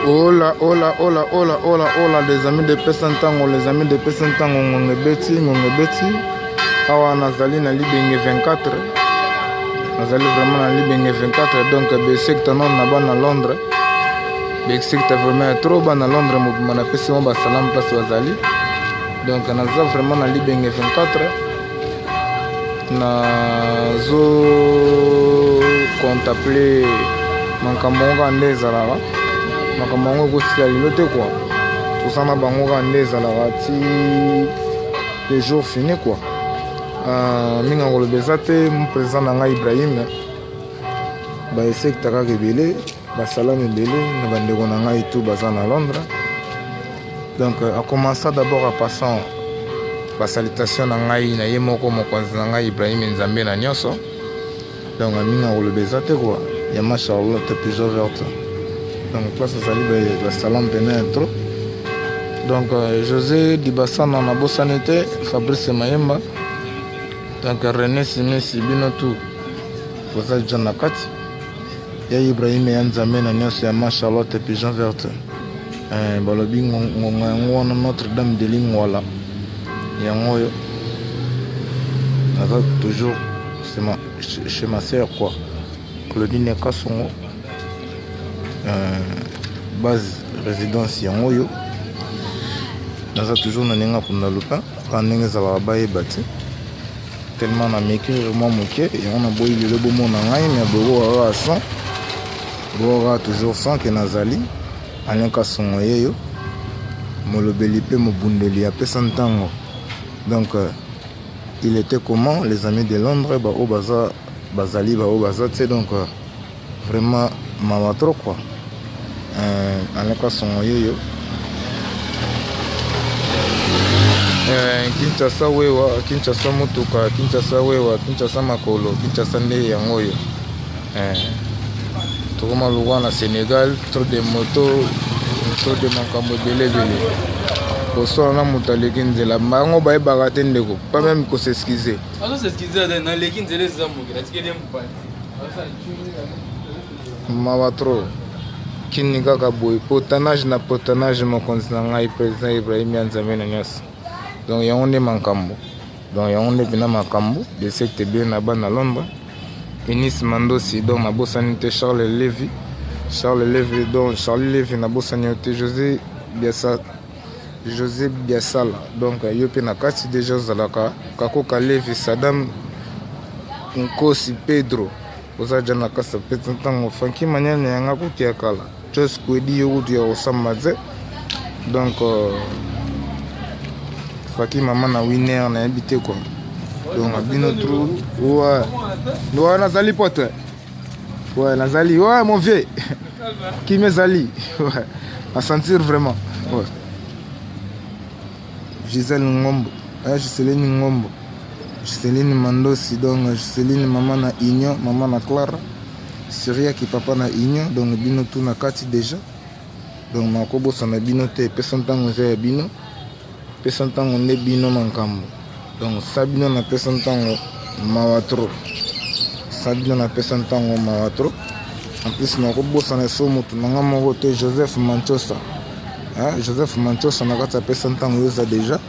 Hola, hola, hola, hola, hola, hola, les amis de Pesa Ntango, les amis de Pesa Ntango, ngonga ebeti, ngonga ebeti. Awa nazali na Libenge 24. Nazali vraiment na Libenge 24, donc besekta nano na bana Londres. Besekta vraiment ya trop bana Londres mobimba napesi bango basalam place bazali. Donc naza vraiment na Libenge 24. Nazo contempler makambo yango kaka nde ezalaka makambo yango ekosila lelo te kua toza na bango kaka nde ezalaka ti le jour fini kua uh, mingi ya koloba eza te mo président na ngai ibrahim baesekta kaka ebele basalami ebele na bandeko na ngai tout baza na londres. Donc en commençant d'abord en passant ba salutation na ngai na ye moko mokonzi na ngai Ibrahim Nzambe na nyonso. Donc mingi na koloba eza te quoi. Ya ma Charlotte pigeon verte. Donc place azali ba salam pene ya trop. Donc euh, José Dibasana na bosani te, Fabrice Mayemba. Donc René Simisi bino tout. Boza déjà na kati. Ya Ibrahim ya Nzambe na nyonso ya ma Charlotte pigeon verte. Eh, balobi ngonga yango wana Notre Dame de Lingwala yango oyo naza toujours chez ma sœur quoi, Claudine Kasongo, euh, base résidence yango oyo naza toujours na ndenge akunda lupin kaka ndenge ezalaka bayeba te tellement na m'écrire mwa moke yango naboyi lelo bomona ngai me bokoka kaka son bokoka toujours son ke nazali Alain Kasongo yeyo molobeli pe mobundeli apesa ntango. Donc euh, il était comment les amis de Londres ba oyo baza bazali ba oyo baza te donc euh, vraiment mawa trop quoi. Euh, Alain Kasongo yeyo Kinshasa wewa, Kinshasa motuka, Kinshasa wewa, Kinshasa makolo, Kinshasa nde yango oyo. Eh, tokoma lokwa na Senegal, trop de moto, trop de makambo ebele ebele. Koswana na moto aleki nzela, bango bayebaka te ndeko, pas même ko s'excuser. Azo s'excuser ata naleki nzela eza moke, natikeli ye mopanzi. Mawa trop. Kini kaka boye, potanage na potanage, mokonzi na ngai président Ibrahim ya Nzambe na nyonso. Donc yango nde makambo. Donc yango nde mpena makambo de secte bien na bana Londres. Eunice Mandosi donc nabosani te Charles Levy. Charles Levy donc Charlie Levy nabosani yo te José Biasa José Biasala donc yo mpe na kati deja ozalaka Kakoka Levy Saddam Nkosi Pedro oza ja na kasa mpe ntango Franki Manyanya yanga kutu ya kala Jos Kwedi yo kutu ya kosamba te donc euh, Faki mama na winner nayebi te quoi donc bino trou ouais ouais nazali pote ouais nazali ouais mon vieux kimi ezali ouais à sentir vraiment ouais Gisèle Ngombo eh, Giseline Ngombo Giseline Mandosi donc Giseline mama na Union mama na Clara Syriaki papa na Union donc bino tout na kati déjà donc nakobosana bino te pesa ntango eza ya bino pesa ntango nde bino makambo donc sa bino na pesa ntango mawa trop sa bino na pesa ntango mawa trop en plus nakobosana so moto na nga moko te Joseph Manchosa hein? Joseph Manchosa na kati ya pesa ntango yo oza déjà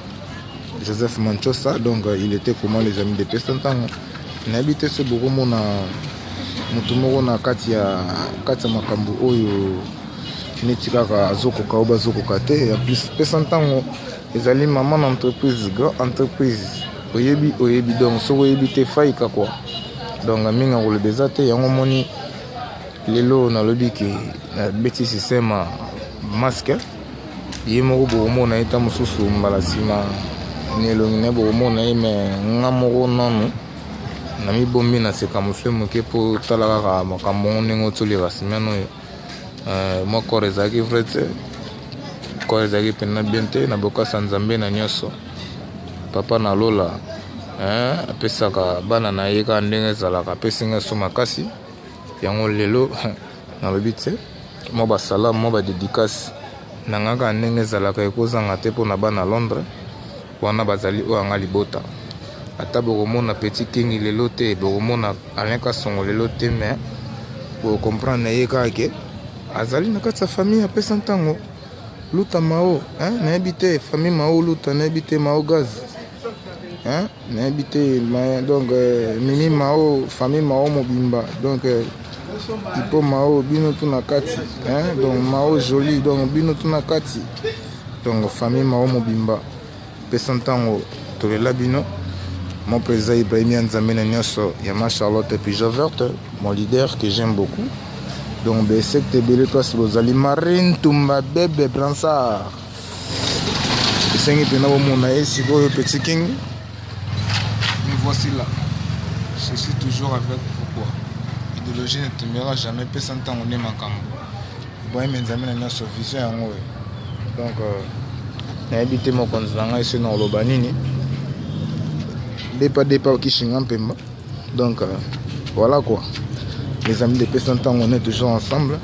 Joseph Manchosa donc euh, il était comment les amis de pesa ntango nayebi te so bokomona moto moko na kati ya kati ya makambo oyo neti kaka azokoka oyo bazokoka te en plus pesa ntango ezali mama na entreprise grand entreprise oyebi oyebi donc soki oyebi te faika kua donc mingi ya koloba eza te yango omoni lelo nalobi ke nabeti système ya masque ye moko bokomona ye ta mosusu mbala nsima na elongi na ye bokomona ye me nga moko nanu namibombi na seka mosusu moke mpo tala kaka makambo yango ndenge otoleka semaine oyo euh, mwa corps ezalaki vrai te corps ezalaki mpenza bien te na bokasa nzambe na nyonso papa na lola apesaka bana na ye kaka ndenge ezalaka apesi ngai so makasi yango lelo nalobi te mwa basalamu mwa badedikase na ngai kaka ndenge ezalaka ekozanga te mpo na bana londres wana bazali oyo yanga libota ata bokomona petit kingi lelo te bokomona alain kasongo lelo te mais bocomprendre ye kaka ke Azali na kati ya famille apesa ntango. Luta Mao, hein, nayebi te famille Mao Luta, nayebi te Mao Gaz. Hein, nayebi te donc euh, Mimi Mao, famille Mao mobimba. Donc euh, Ipo Mao bino tout na kati, hein, donc Mao joli, donc bino tout na kati. Donc famille Mao mobimba. Pesa ntango tolela bino. Mon président Ibrahim Nzambe na nyonso ya ma Charlotte Pigeon Verte, mon leader que j'aime beaucoup. Donc besecte ebele place bozali Marine Tumba Bebe Bransard. Esengi mpena bomona ye sikoyo Petit King. Me voici là. Je suis toujours avec vous quoi. Idéologie ne tombera jamais pesa ntango nde makambo. Ibrahim Nzambe na nyonso vision yango oyo. Donc euh, nayebi te mokonzi na ngai soki nakoloba nini. Depa depa kishinga mpemba. Donc euh, voilà quoi. Les amis de Pesa Ntango, on est toujours ensemble.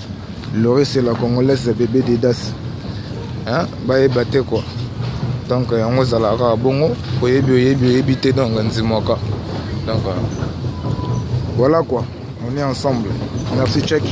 Laurie, c'est la Congolaise bébé d'Edas. Hein? Bayeba te quoi. Donc yango ezalaka kaka bongo, oyebi oyebi oyebi te donc nzimwaka. Donc euh, voilà quoi. On est ensemble. Merci check.